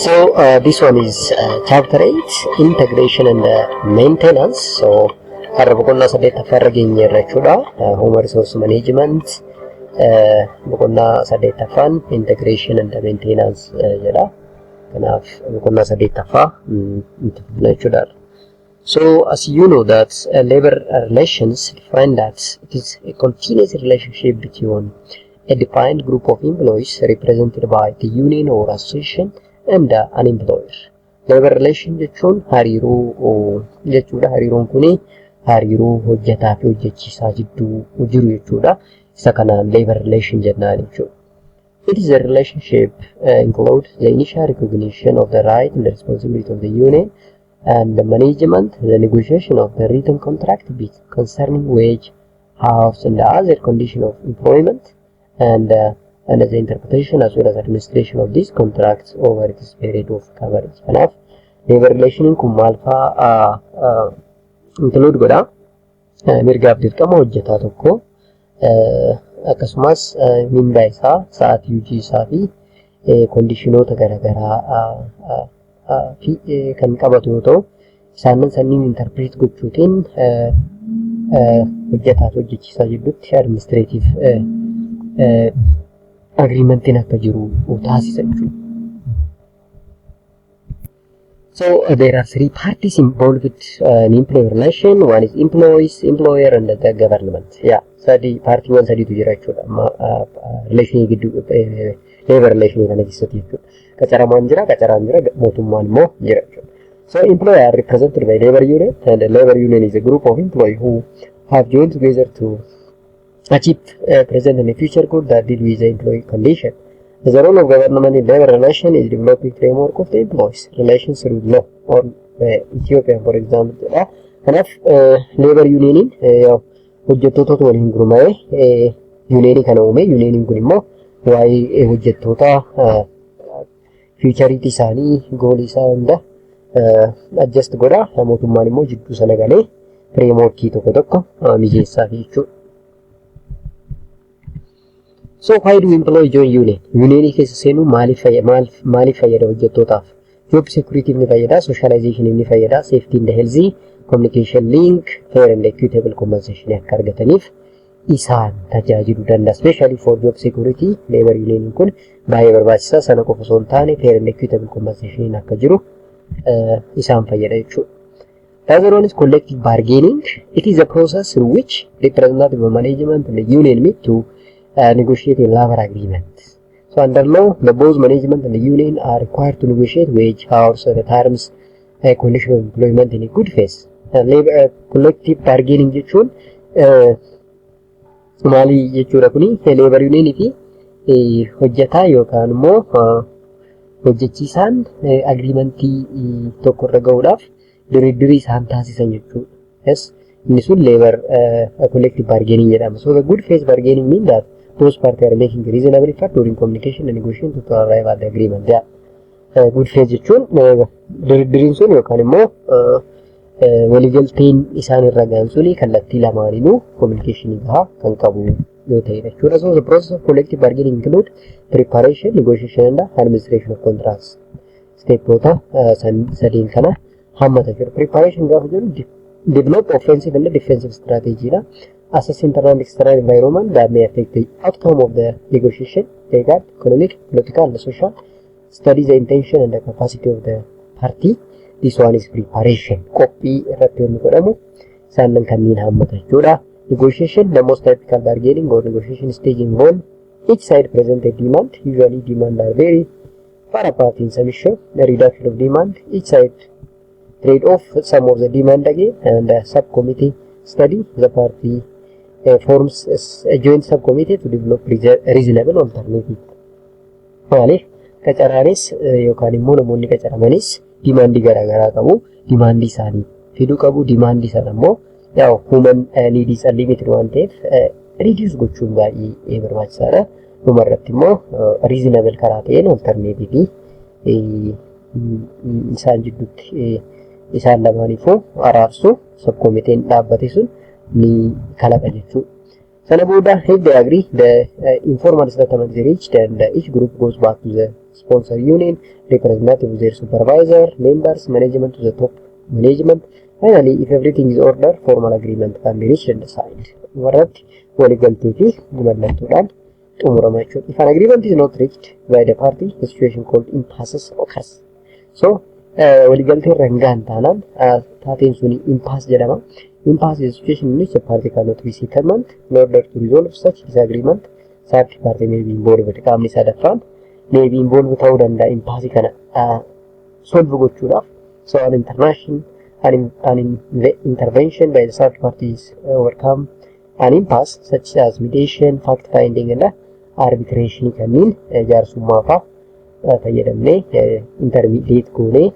So this one is chapter 8, integration and maintenance. So har'a boqonnaa saddeettaffaa irra geenyeerra jechuudha. Human resource management boqonnaa saddeettaffaan integration and maintenance jedha. Kanaaf boqonnaa saddeettaffaa itti fufna jechuudha. So as you know that labor relations define that it is a continuous relationship between a defined group of employees represented by the union or association and an employer. Labor relation jechuun hariiroo jechuudha. Hariiroon kuni hariiroo hojjetaa fi hojjechiisaa jidduu jiru jechuudha. Isa kanaan labor relation jennaan jechuudha. It is a relationship include the initial recognition of the right and the responsibility of the union and the management, the negotiation of the written contract concerning wage, hours and the other condition of employment and the interpretation as well as administration of these contracts over its period of coverage. Kanaaf labor relationiin kun maal fa'aa include godha? Mirgaaf dirqama hojjetaa tokko, akkasumas mindaa isaa, sa'aatii hojii isaa fi conditionoota garaagaraa fi kan qabatu yoo ta'u, isaanin sanniin interpret gochuutiin hojjetaa fi hojjechiisaa jidduutti administrative agreementiin akka jiru taasisa jechuudha. So there are three parties involved in employee relation. One is employees, employer and the government. Yeah, sadi paartiiwwan sadiitu jira jechuudha. Amma relationii gidduu labor relationii kana keessatti jechuudha. Qacaramaan jira, qacaraan jira, mootummaan immoo jira jechuudha. So employer are represented by labor union, and the labor union is a group of employees who have joined together to achieve present and future goal that deal with the employee condition. The role of government in labor relation is developing framework of the employees relations through law or Ethiopian, for example, jedha. Kanaaf labor unioniin hojjettootatu waliin gurmaa'ee unionii kana uume. Unioniin kun immoo waa'ee hojjettoota futureiitii isaanii, goalii isaa hunda adjust godha. Mootummaan immoo jidduu sana galee frameworkii tokko tokko mijeessaaf jechuudha. So why do employee join union? Unionii keessa seenuun maaliif fayyada hojjettootaaf? Job security ni fayyada, socialization ni fayyada, safety and healthy, communication link, fair and equitable compensation akka argataniif isaan tajaajiluu danda'a. Especially for job security, labor union kun baay'ee barbaachisaa. Sana qofa osoo hin taane, fair and equitable compensation akka jiru isaan fayyada jechuudha. The other one is collective bargaining. It is a process through which representative of management and the union meet to negotiate a labor agreement. So under law, the both management and the union are required to negotiate wage, hours, and the terms, condition of employment in a good faith. Labor collective bargaining jechuun maali jechuudha kuni? Labor union fi hojjetaa yookaan immoo hojjechiisaan agreementii tokko irra gahuudhaaf diriirii isaan taasisan jechuudha. Yes, inni sun labor collective bargaining jedhama. So the good faith bargaining mean that both parties are making reasonable effort during communication and negotiation to arrive at the agreement. Yeah. Good faith jechuun diriiriin sun yookaan immoo waliigalteen isaan irra gahan suni kallattii lamaaniinuu communication gahaa kan qabu yoo ta'edha jechuudha. So the process of collective bargaining include preparation, negotiation and administration of contracts. Stepoota sadiin kana hammata jechuudha. Preparation gaafa jedhu, develop offensive and defensive strategy dha. Assess internal and external environment that may affect the outcome of the negotiation, legal, economic, political and social. Study the intention and the capacity of the party. This one is preparation. Qophii irratti wanni godhamu isaan kanneen hammata jechuudha. Negotiation, the most typical bargaining or negotiation stage, involve each side present a demand. Usually demand are very far apart in some issue. The reduction of demand, each side trade off some of the demand again, and the subcommittee study. The party forms a joint subcommittee to develop reasonable alternative. Maaliif qacaraanis yookaan immoo namoonni qacaramanis demandii garaagaraa qabu. Demandii isaanii fiduu qabu. Demandii sana immoo yaa'u human needs unlimited waan ta'eef reduce gochuun baay'ee barbaachisaadha. Dhumarratti immoo reasonable karaa ta'een alternative isaan jidduutti isaan lamaaniifuu araarsu subcommitteen dhaabbate sun ni kalaqa jechuudha. Sana booda, if they agree, the informal settlement is reached and each group goes back to the sponsor union, representative of their supervisor, members, management to the top management. Finally, if everything is order, formal agreement can be reached and signed. Warratti waliigaltee fi mallattoodhaan xumurama jechuudha. If an agreement is not reached by the party, the situation called impasse occurs. So, waliigaltee irra hin gahan taanaan taateen suni impasse jedhama. Impasse is a situation in which the party cannot be settlement. In order to resolve such disagreement, third party may be involved. Qaamni sadaffaan may be involved ta'uu danda'a impasse kana solve gochuudhaaf. So an intervention by the third parties overcome an impasse such as mediation, fact finding and arbitration kanneen jaarsummaa fa'aa fayyadamnee intermediate goonee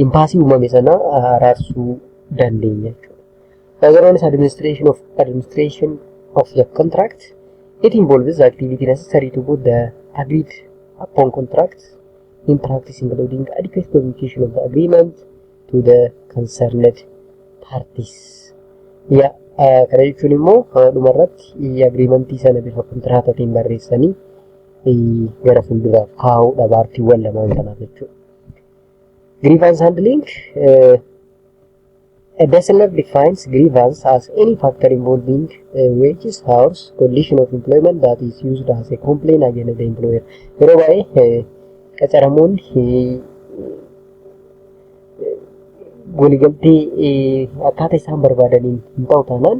impasse uumame sana araarsuu dandeenya jechuudha. The other one is administration of the contract. It involves the activity necessary to put the agreed upon contract in practice, including adequate communication of the agreement to the concerned parties. Yeah, kana jechuun immoo dhumarratti agreementii sana bifa kontiraataatiin barreessanii gara fuulduraaf kaa'uudha paartiiwwan lamaan kanaaf jechuudha. Grievance handling. Dessler defines grievance as any factor involving wages, hours, condition of employment that is used as a complaint against the employer. Yeroo baay'ee qacaramoonni waliigaltee akkaataa isaan barbaadaniin hin ta'u taanaan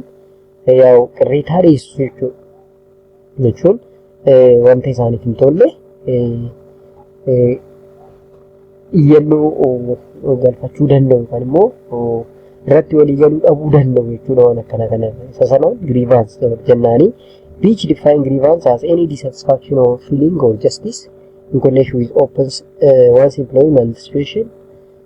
yaa'u qirreetaa dhiyeessu jechuudha. Jechuun wanta isaaniif hin tolle iyyannoo galfachuu danda'u yookaan immoo irratti walii galuu dhabuu danda'u jechuudha waan akkana kana. Isa sanaan grievance jennaani. Beach define grievance as any dissatisfaction or feeling of injustice in connection with opens one's employment situation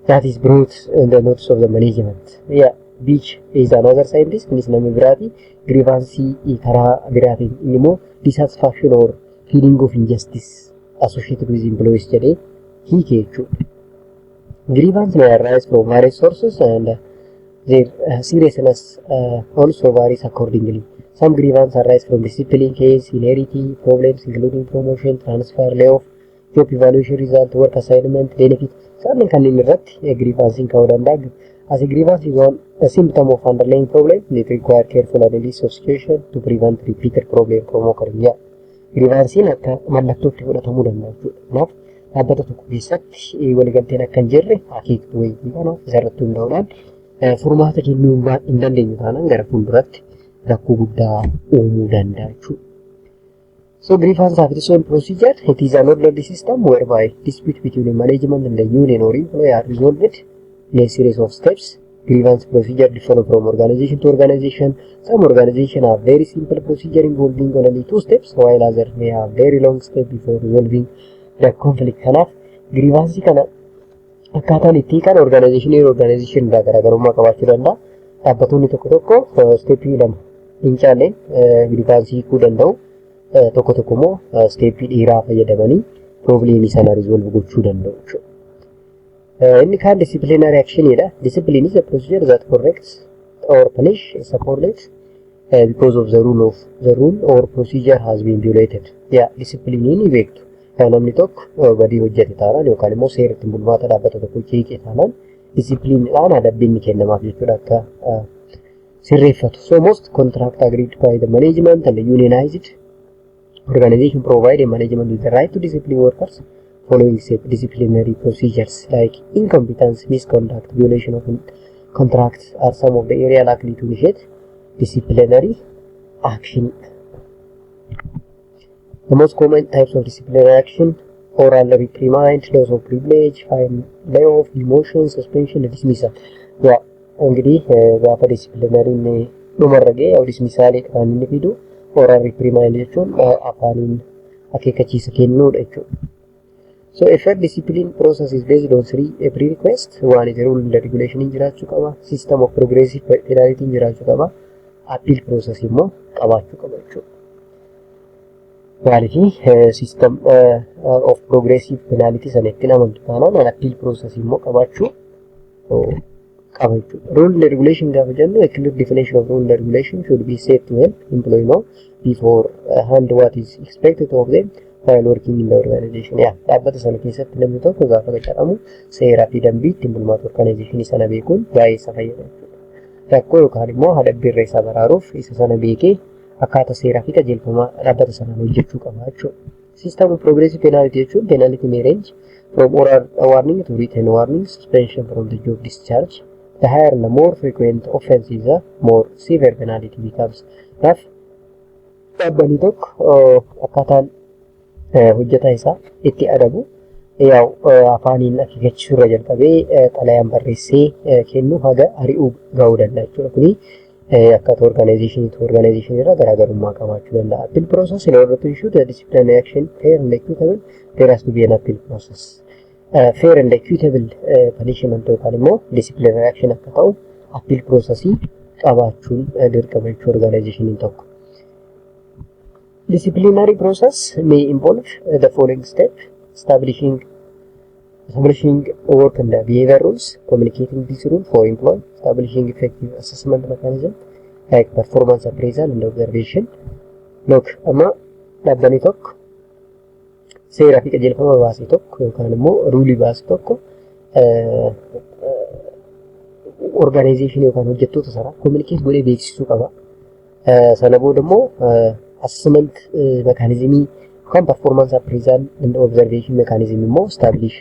that is brought in the notice of the management. Yeah, Beach is another scientist. Innis nama biraati. Grievance karaa biraatiin inni immoo dissatisfaction or feeling of injustice associated with employees jedhee hiike jechuudha. Grievance may arise from various sources and their seriousness also varies accordingly. Some grievance arise from discipline case, seniority problems including promotion, transfer, layoff, job evaluation result, work assignment, benefit. Isaan kanneen irratti grievancein ka'uu danda'a. As a grievance is one a symptom of underlying problem, it require careful analysis of situation to prevent repeated problem from occurring. Yeah. Grievancein akka mallattootti fudhatamuu danda'a jechuudha. Kanaaf dhaabbata tokko keessatti waliigalteen akka hin jirre akeektuu wayitii kanaaf isarratti hundaa'uudhaan furmaata kennuu hin dandeenyu taanaan gara fuulduratti rakkoo guddaa uumuu danda'a jechuudha. So grievance have its own procedure. It is an orderly system whereby dispute between the management and the union or employee are resolved in a series of steps. Grievance procedure differ from organization to organization. Some organizations have very simple procedure involving only two steps, while others may have very long step before resolving the conflict. Kanaaf grievance kana akkaataan itti kan organization organization irraa garaagarummaa qabaachuu danda'a. Dhaabbattoonni tokko tokko stepii lama hin caalleen grievance hiikuu danda'u. Tokko tokko immoo stepii dheeraa fayyadamanii problemii sana resolve gochuu danda'u jechuudha. Inni kaan disciplinary actionidha. Discipline is a procedure that corrects or punish a subordinate because of the rule or procedure has been violated. Yeah, discipline ni beektu. Kan namni tokko badii hojjete taanaan yookaan immoo seera ittiin bulmaata dhaabbata tokko jeeqe taanaan disciplineiidhaan adabbiin ni kennamaaf jechuudha akka sirreeffatu. So most contract agreed by the management and the unionized organization provide a management with the right to discipline workers following disciplinary procedures like incompetence, misconduct, violation of contracts are some of the area likely to initiate disciplinary action. The most common types of disciplinary action: oral reprimand, loss of privilege, fine, layoff, demotion, suspension, dismissal. Yeah, እንግዲህ gaafa disciplinaryin dhumarra ga'e yaa'u dismissalii kan inni fidu oral reprimand jechuun afaaniin akeekkachiisa kennuudha jechuudha. So a fair discipline process is based on three prerequisites. One is rule and regulation jiraachuu qaba. System of progressive penalty jiraachuu qaba. Appeal process immoo qabaachuu qaba jechuudha. Maaliif system of progressive penalty sana ittiin amantu taanaan appeal process immoo qabaachuu qaba jechuudha. Rule and regulation gaafa jennu, a clear definition of rule and regulation should be set to help employee know before hand what is expected of them. while working in the organization. Yaa, dhaabbata sana keessatti namni tokko gaafa qacaramu seeraa fi dambii ittiin bulmaata organizationii sana beekuun baay'ee isa fayyada jechuudha. Rakkoo yookaan immoo adabbii irra isa baraaruuf isa sana beekee akkaataa seeraa fi qajeelfama dhaabbata sanaan hojjechuu qaba jechuudha. System of progressive penalty jechuun penalty may range from oral warning to written warning, suspension from the job, discharge. The higher and the more frequent offense is, the more severe penalty becomes. Kanaaf dhaabbanni tokko akkaataan hojjetaa isaa itti adabu yaa'u afaaniin akeekkachiisuu irra jalqabee xalayaan barreessee kennu haga ari'uu gahuu danda'a jechuudha. Kuni akkaataa organizationii to organizationii irra garaagarummaa qabaachuu danda'a. Appeal process: in order to ensure the disciplinary action fair and equitable, there has to be an appeal process. Fair and equitable punishment yookaan immoo disciplinary action akka ta'u appeal processii qabaachuun dirqama jechuu organizationiin tokko. Disciplinary process may involve the following step: establishing work and behavior rules, communicating this rule for employee, establishing effective assessment mechanism like performance appraisal and observation. Look, amma dhaabbanni tokko seeraa fi qajeelfama baase tokko yookaan immoo ruleii baase tokko organizationii yookaan hojjettoota sana communicate godhee beeksisuu qaba. Sana booda immoo assessment mechanismii yookaan performance appraisal and observation mechanism immoo establish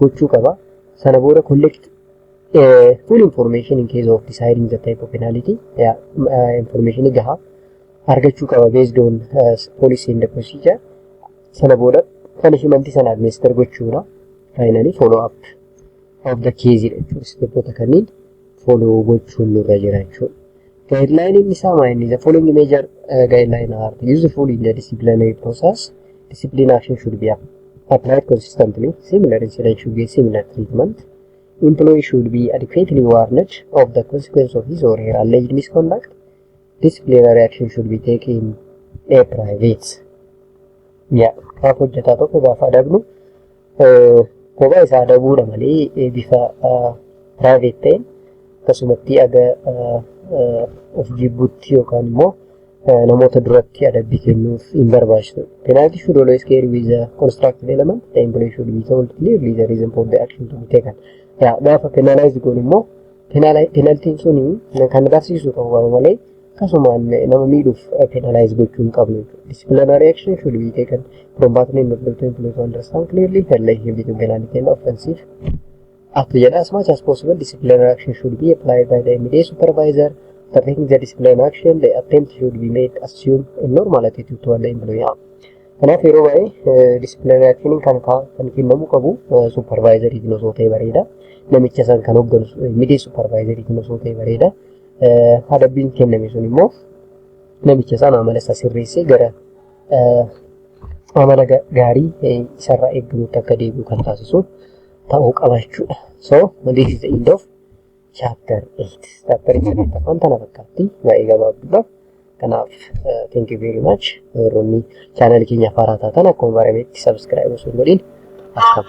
gochuu qaba. Sana booda collect full information in case of deciding the type of penalty. Yeah, information gahaa argachuu qaba based on policy and the procedure. Sana booda punishment sana administer gochuudha. Finally, follow up of the case jechuudha. Stepoota kanneen follow gochuun nurra jira jechuudha. Guideline isaa maal inni? The following major guideline are useful in the disciplinary process. Discipline action should be applied consistently. Similar incident should get similar treatment. Employee should be adequately warned of the consequence of his or her alleged misconduct. Disciplinary action should be taken a private. Yaa, gaafa hojjetaa tokko gaafa adabnu kophaa isaa adabuudha malee bifa private ta'een akkasumatti aga of jibbutti yookaan immoo namoota duratti adabbii kennuuf hin barbaachisu. Penalty should always carry with a constructive element. The employee should be told clearly the reason for the action to be taken. Yaa, gaafa penalize goonu immoo penaltiin suni kan barsiisu ta'uu qaba malee akkasumaan nama miidhuuf penalize gochuu hin qabnu. Disciplinary action should be taken promptly in order to employee to understand clearly the relationship between penalty and offensive act jedha. As much as possible, disciplinary action should be applied by the immediate supervisor. After taking the disciplinary action, the attempt should be made assume a normal attitude toward the employee. Kanaaf yeroo baay'ee disciplinary action kan kennamuu qabu supervisoriitiin osoo ta'e bareeda. Namicha san kan hoogganu immediate supervisoriitiin osoo ta'e bareeda. Adabbiin kenname sun immoo namicha sana amala isa sirreessee gara amala gaarii isarraa eegamutti akka deebi'u kan taasisu ta'uu qaba jechuudha. So this is the end of chapter 8. Chapter 8 tana fakkaatti, baay'ee gabaabduudha. Kanaaf thank you very much. Warroonni channelii keenya haaraa taatan akkuma barametti subscribe osoo hin godhin akka